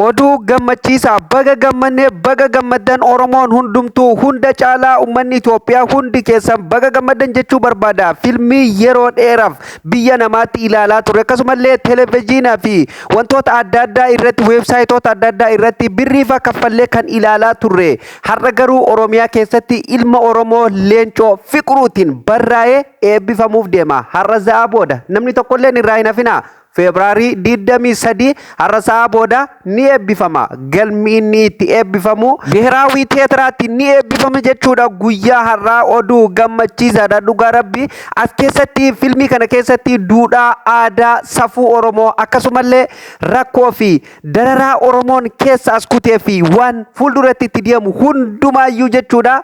Oduu gammachiisaa! Baga gammannee, baga gammaddan. Oromoon hundumtuu, hunda caalaa uummanni Itoophiyaa hundi keessan baga gammaddan jechuu barbaada. Filmii yeroo dheeraaf biyya namaatti ilaalaa ture, akkasumallee televezyiinaa fi wantoota adda addaa irratti, weebsaayitoota adda addaa irratti birrii faa kaffallee kan ilaalaa turre, har'a garuu Oromiyaa keessatti ilma Oromoo Leencoo Fiqruutiin barraa'ee eebbifamuuf deema. Har'a za'aa booda namni tokkolleen irraa hin hafinaa. Febraarii 23, har'a sa'a booda ni eebbifama. Galmi inni itti eebbifamu Biheeraawii Teetiraatti ni eebbifama jechuudha. Guyyaa har'aa oduu gammachiisaadha, dhugaa rabbi. As keessatti, filmii kana keessatti, duudhaa, aadaa, safuu Oromoo, akkasumallee rakkoo fi dararaa Oromoon keessa as kutee fi waan fuulduratti itti deemu hundumaayyuu jechuudha.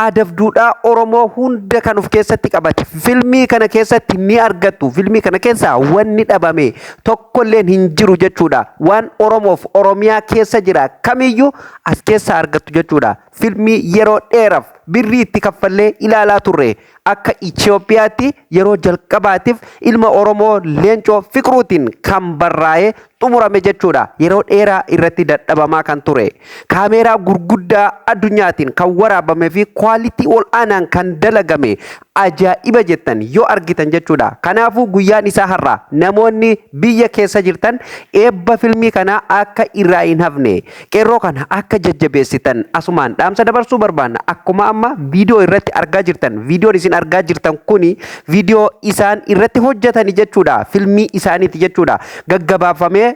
Aadaaf duudhaa Oromoo hunda kan of keessatti qabate filmii kana keessatti ni argattu. Filmii kana keessaa wanni dhabame tokkolleen hin jiru jechuudha. Waan Oromoof Oromiyaa keessa jira kamiyyuu as keessaa argattu jechuudha. Filmii yeroo dheeraaf birrii itti kaffallee ilaalaa turre, akka Itoophiyaatti yeroo jalqabaatiif ilma Oromoo Leencoo Fiqruutiin kan barraa'ee xumurame jechuudha. Yeroo dheeraa irratti dadhabamaa kan ture. Kaameeraa gurguddaa addunyaatiin kan waraabamee fi quality ol aanaan kan dalagame, ajaa'iba jettan yoo argitan jechuudha. Kanaafuu guyyaan isaa har'a. Namoonni biyya keessa jirtan eebba filmii kanaa akka irraa hin hafne, qeerroo kana akka jajjabeessitan asumaan dhaamsa dabarsuu barbaanna. Akkuma amma viidiyoo irratti argaa jirtan, viidiyoon isin argaa jirtan kuni viidiyoo isaan irratti hojjetani jechuudha. Filmii isaaniiti jechuudha. Gaggabaafamee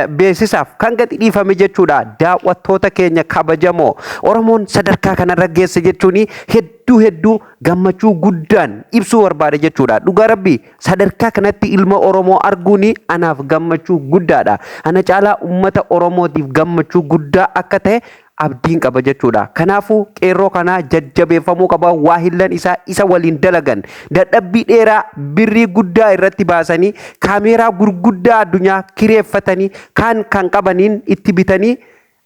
beeksisaaf kan gadi dhiifame jechuudha. Daawwattoota keenya kabajamoo, Oromoon sadarkaa kanarra geesse jechuun hedduu hedduu gammachuu guddaan ibsuu barbaade jechuudha. Dhugaa rabbi, sadarkaa kanatti ilma Oromoo arguun anaaf gammachuu guddaadha. Ana caalaa uummata Oromootiif gammachuu guddaa akka ta'e abdiin qaba jechuudha. Kanaafuu qeerroo kanaa jajjabeeffamuu qaba. Waahillan isaa isa waliin dalagan, dadhabbii dheeraa birrii guddaa irratti baasanii, kaameeraa gurguddaa addunyaa kireeffatanii, kaan kan qabaniin itti bitanii,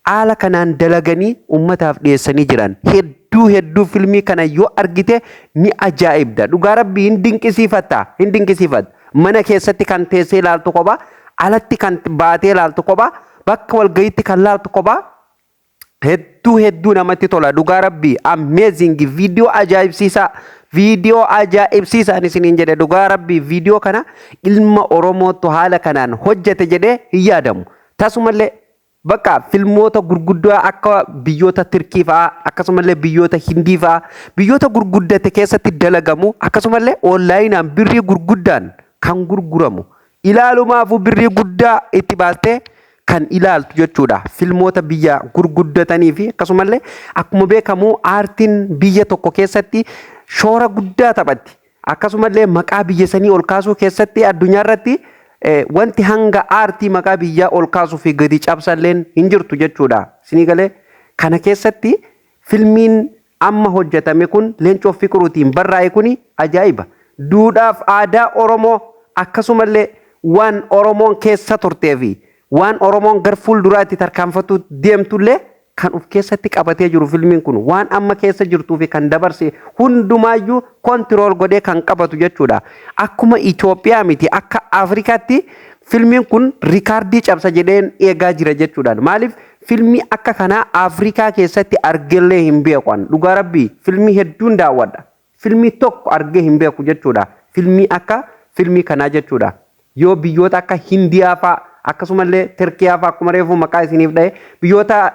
haala kanaan dalaganii uummataaf dhiyeessanii jiran. Hedduu hedduu filmii kana yoo argite ni ajaa'ibda. Dhugaa rabbii, hin dinqisiifatta. Hin dinqisiifatta. Mana keessatti kan teessee ilaaltu kophaa, alatti kan baatee ilaaltu kophaa, bakka walga'iitti kan laaltu kophaa, hedduu hedduu namatti tola. Dhugaa rabbii, amazing, viidiyoo ajaa'ibsiisaa, viidiyoo ajaa'ibsiisaan isiniin jedhe. Dhugaa rabbii, viidiyoo kana ilma Oromootu haala kanaan hojjete jedhee hin yaadamu tasumallee. Bakka filmoota gurguddoo akka biyyoota Tirkii fa'aa, akkasumallee biyyoota Hindii fa'aa, biyyoota gurguddate keessatti dalagamu, akkasumallee onlaayinaan birrii gurguddaan kan gurguramu, ilaalumaafuu birrii guddaa itti baastee kan ilaaltu jechuudha. Filmoota biyya gurguddatanii fi akkasumallee akkuma beekamu aartiin biyya tokko keessatti shoora guddaa taphatti. Akkasumallee maqaa biyya sanii ol kaasuu keessatti addunyaa irratti wanti hanga aartii maqaa biyyaa ol kaasuu fi gadi cabsalleen hin jirtu jechuudha. Isinii galee? Kana keessatti filmiin amma hojjetame kun, Leencoo Fiqruutiin barraa'e kuni ajaa'iba. Duudhaaf aadaa Oromoo, akkasumallee waan Oromoon keessa turtee fi waan Oromoon gar fuulduraatti tarkaanfatu deemtullee kan of keessatti qabatee jiru filmiin kun, waan amma keessa jirtuu fi kan dabarse hundumaayyuu control godhee kan qabatu jechuudha. Akkuma Itoophiyaa miti, akka Afrikaatti filmiin kun rikaardii cabsa jedheen eegaa jira jechuudhaan. Maaliif, filmii akka kanaa Afrikaa keessatti argellee hin beeku. Dhugaa rabbii, filmii hedduun daawwadha. Filmii tokko argee hin beeku jechuudha. Filmii akka filmii kanaa jechuudha. Yoo biyyoota akka Hindiyaa fa'aa, akkasumallee Turkiyaa fa'aa, akkuma reefu maqaa isiniif dhahe, biyyoota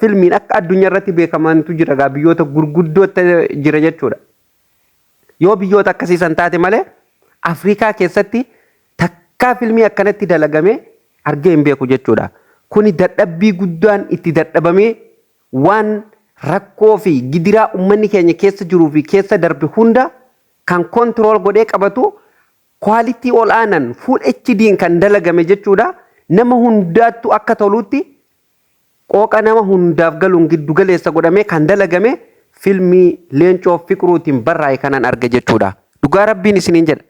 filmiin akka addunyaa irratti beekamantu jira gaa, biyyoota gurguddootti jira jechuudha. Yoo biyyoota akkasii san taate malee Afrikaa keessatti takkaa filmii akkanatti dalagamee argee hin beeku jechuudha. Kuni dadhabbii guddaan itti dadhabamee, waan rakkoo fi gidiraa uummanni keenya keessa jiruu fi keessa darbe hunda kan control godhee qabatu, quality ol aanan full HD'n kan dalagame jechuudha. Nama hundaattu akka tolutti, qooqa nama hundaaf galuun giddu galeessa godhamee kan dalagame, filmii Leencoo Fiqruutiin barraa'e kanan arge jechuudha. Dhugaa rabbiin isiniin jedha.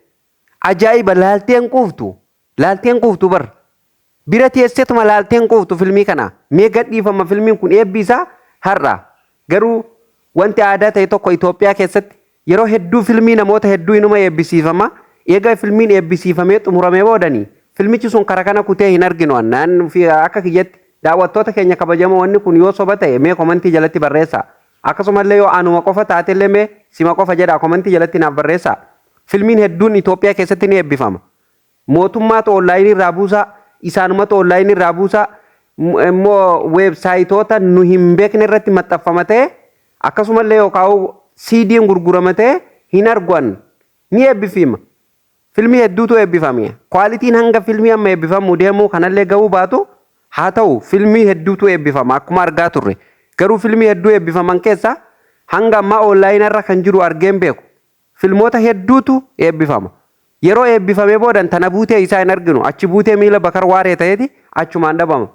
Ajaa'iba! Laalteen quuftu. Laalteen quuftu bar. Bira teesseetuma laalteen quuftu filmii kana. Mee gadhiifama filmiin kun, eebbi isaa har'a. Garuu wanti aadaa ta'e tokko, Itoophiyaa keessatti yeroo hedduu filmii namoota hedduu inuma eebbisiifama. Eega filmiin eebbisiifamee xumuramee boodanii filmichi sun kara kana kutee hin arginu. Naan akka kiyyatti Daawwattoota keenya kabajamoo, wanni kun yoo soba ta'e mee komantii jalatti barreessaa. Akkasumallee yoo anuma qofa taatellee mee sima qofa jedhaa komantii jalatti naaf barreessaa. Filmiin hedduun Itoophiyaa keessatti ni eebbifama. Mootummaatu onlaayinii irraa buusaa, isaanumatu onlaayinii irraa buusaa, immoo weebsaayitoota nu hin beekne irratti maxxanfama ta'e, akkasumallee yookaan CD'n gurgurama ta'e hin argan, ni eebbifama. Filmii hedduutu eebbifame. Qualityn hanga filmii amma eebbifamuu deemuu kanallee gahuu baatu, haa ta'u, filmii hedduutu eebbifama akkuma argaa turre. Garuu filmii hedduu eebbifaman keessa hanga ammaa onlaayinii irra kan jiru argeen beeku. Filmoota hedduutu eebbifama. Yeroo eebbifamee boodan tana buutee isaa hin arginu. Achi buutee miila Bakar Waaree ta'eeti achumaan dhabama.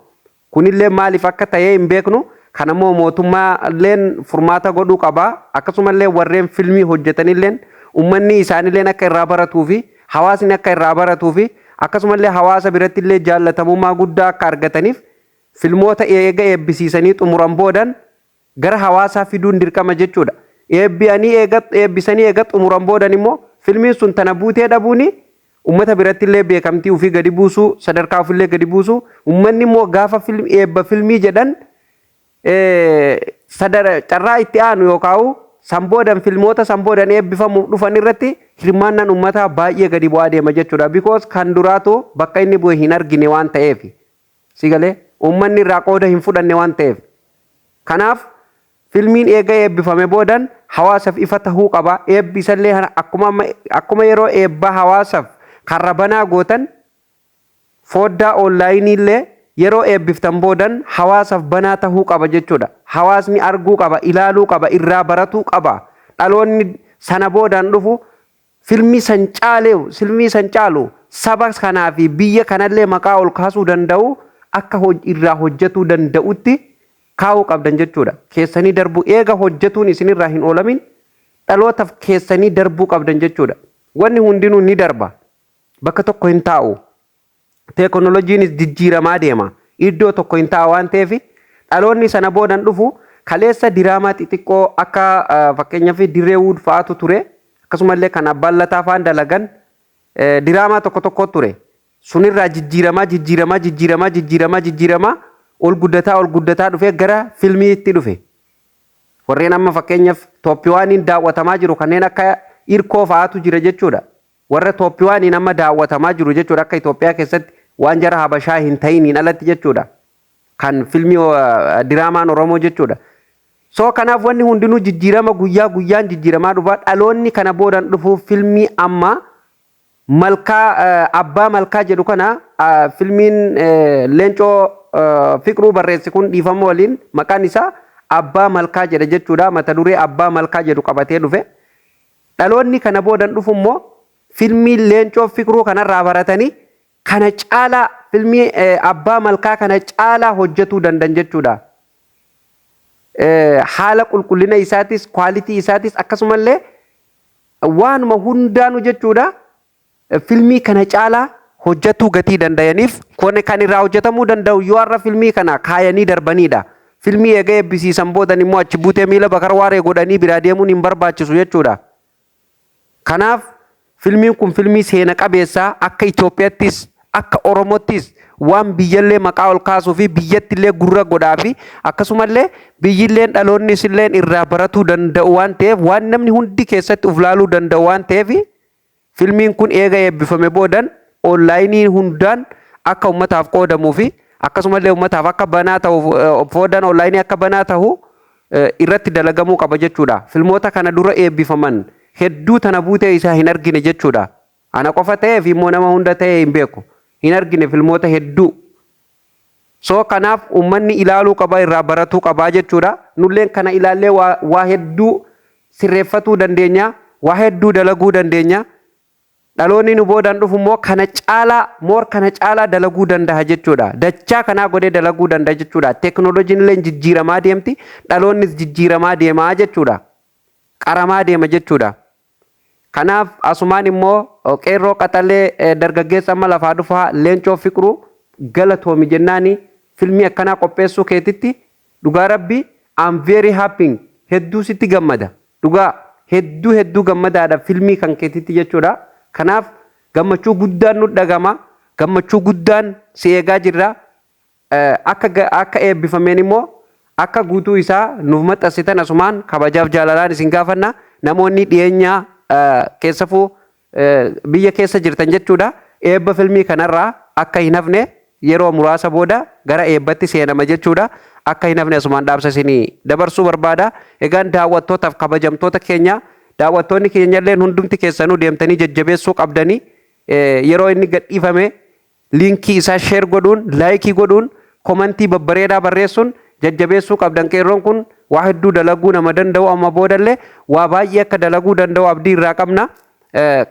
Kunillee maaliif akka ta'ee hin beeknu. Kanammoo mootummaalleen furmaata godhuu qaba. Akkasumallee warreen filmii hojjetanilleen uummanni isaanilleen akka irraa baratuu fi hawaasni akka irraa baratuu fi akkasumallee hawaasa birattillee jaallatamummaa guddaa akka argataniif filmoota eega eebbisiisanii xumuran boodan gara hawaasaa fiduun dirqama jechuudha. Eebbi'anii eega eebbisanii eega xumuran boodan immoo filmiin sun tana buutee dhabuuni uummata birattillee beekamtii ofii gadi buusuu, sadarkaa ofiillee gadi buusuu, uummanni immoo gaafa eebba filmii jedhan carraa itti aanu yookaan sanboodan filmoota sanboodan eebbifamuuf dhufan irratti hirmaannaan uummataa baay'ee gadi bu'aa deema jechuudha. Because kan duraatu bakka inni bu'e hin argine waan ta'eef. Si galee, uummanni irraa qooda hin fudhanne waan ta'eef. Kanaaf filmiin eega eebbifame boodan hawaasaaf ifa tahuu qaba. Eebbi isallee akkuma yeroo eebbaa hawaasaaf karra banaa gootan, foddaa onlaayinii illee yeroo eebbiftan boodan hawaasaaf banaa tahuu qaba jechuudha. Hawaasni arguu qaba, ilaaluu qaba, irraa baratuu qaba. Dhaloonni sana boodaan dhufu filmii san caalee, filmii san caalu, saba kanaa fi biyya kanallee maqaa ol kaasuu danda'u akka irraa hojjetuu danda'utti kaa'uu qabdan jechuudha. Keessanii darbuu eega hojjetuun isinirraa hin oolamin, dhalootaaf keessanii darbuu qabdan jechuudha. Wanni hundinuu ni darba. Bakka tokko hin taa'u. Teekinooloojiinis jijjiiramaa deema. Iddoo tokko hin taa'u waan ta'eef, dhaloonni sana boodan dhufu kaleessa diraamaa xixiqqoo akka fakkeenyaaf Dirree Wuud fa'aatu ture. Akkasumallee kan Abbaan Lataa fa'aan dalagan diraamaa tokko tokko ture. Sunirraa jijjiiramaa, jijjiiramaa, jijjiiramaa, jijjiiramaa, jijjiiramaa, ol guddataa, ol guddataa dhufee gara filmiitti dhufe. Warreen amma fakkeenyaaf top oneiin daawwatamaa jiru kanneen akka Irkoo fa'aatu jira jechuudha. Warra top oneiin amma daawwatamaa jiru jechuudha, akka Itoophiyaa keessatti waan jara Habashaa hin ta'iniin alatti jechuudha. Kan filmii diraamaan Oromoo jechuudha. So kanaaf wanni hundinuu jijjiirama guyyaa guyyaan jijjiiramaa dhufa. Dhaloonni kana boodan dhufuuf filmii amma malkaa Abbaa Malkaa jedhu kana, filmiin Leencoo Fiqiruu barreesse kun, dhiifama waliin, maqaan isaa Abbaa Malkaa jedha jechuudha. Mata duree Abbaa Malkaa jedhu qabatee dhufe. Dhaloonni kana boodan dhufu immoo filmii Leencoo Fiqiruu kanarraa baratanii kana caalaa, filmii Abbaa Malkaa kana caalaa hojjetuu danda'an jechuudha. Haala qulqullina isaatis, quality isaatis, akkasumallee waanuma hundaanu jechuudha. Filmii kana caalaa hojjetuu gatii danda'aniif, kun kan irraa hojjetamuu danda'u yoo har'a filmii kana kaayanii darbanidha. Filmii eega eebbisiisan boodan immoo achi buutee miila Bakar Waaree godhanii biraa deemuun hin barbaachisu jechuudha. Kanaaf filmiin kun filmii seena qabeessaa, akka Itoophiyaattis akka Oromottis waan biyyallee maqaa ol kaasuu fi biyyattillee gurra godhaa fi akkasumallee biyyilleen dhaloonnis illee irraa baratuu danda'u waan ta'eef, waan namni hundi keessatti uf laaluu danda'u waan ta'eef, filmiin kun eega eebbifame boodan onlaayinii hundaan akka ummataaf qoodamuu fi akkasumallee ummataaf akka banaa ta'u, foddaan onlaayinii akka banaa ta'u irratti dalagamuu qaba jechuudha. Filmoota kana dura eebbifaman hedduu tana buutee isaa hin argine jechuudha. Ana qofa ta'eef immoo nama hunda ta'ee hin beeku. Hin argine filmoota hedduu. So kanaaf uummanni ilaaluu qaba, irraa baratuu qabaa jechuudha. Nulleen kana ilaallee waa hedduu sirreeffatuu dandeenya. Waa hedduu dalaguu dandeenya. Dhaloonni nu boodaan dhufu immoo kana caalaa, more kana caalaa dalaguu danda'a jechuudha. Dachaa kanaa godhee dalaguu danda'a jechuudha. Teekinooloojiin illee jijjiiramaa deemti. Dhaloonnis jijjiiramaa deemaa jechuudha. Qaramaa deema jechuudha. Kanaaf asumaan immoo qeerroo qaxalee dargaggeessa amma lafaa dhufaa Leencoo Fiqiruu galatoomi jennaani. Filmii akkanaa qopheessuu keetitti dhugaa rabbi I'm very happy, hedduu sitti gammada, dhugaa hedduu hedduu gammadaadha filmii kan keetitti jechuudha. Kanaaf gammachuu guddaan nu dhagama, gammachuu guddaan si eegaa jirra. Akka eebbifameen immoo akka guutuu isaa nuuf maxxansitan asumaan kabajaaf jaalalaan isin gaafanna. Namoonni dhiyeenyaa keessafuu biyya keessa jirtan jechuudha. Eebba filmii kanarraa akka hin hafne, yeroo muraasa booda gara eebbatti seenama jechuudha. Akka hin hafne asumaan dhaamsa isinii dabarsuu barbaada. Egaan daawwattootaaf kabajamtoota keenya, daawwattoonni keenyallee hundumti keessanuu deemtanii jajjabeessuu qabdanii. Yeroo inni gadhiifame liinkii isaa share godhuun, like godhuun, comment babbareedaa barreessuun jajjabeessuu qabdan. Qeerroon kun waa hedduu dalaguu nama danda'u, amma boodallee waa baay'ee akka dalaguu danda'u abdii irraa qabna.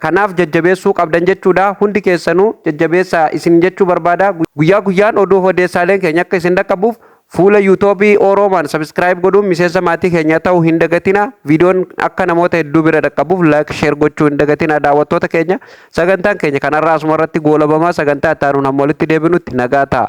Kanaaf jajjabeessuu qabdan jechuudha. Hundi keessanuu jajjabeessaa isin jechuu barbaada. Guyyaa guyyaan oduu odeessaaleen keenya akka isin dhaqqabuuf fuula YouTubeii Oroomaan subscribe godhuun miseensa maatii keenya ta'uu hin dagatina. Viidiyoon akka namoota hedduu bira dhaqqabuuf like, share gochuu hin dagatina. Daawwattoota keenya, sagantaan keenya kanarraa asuma irratti goolabamaa. Sagantaa itti aanuun hamma walitti deebinutti nagaa ta'a.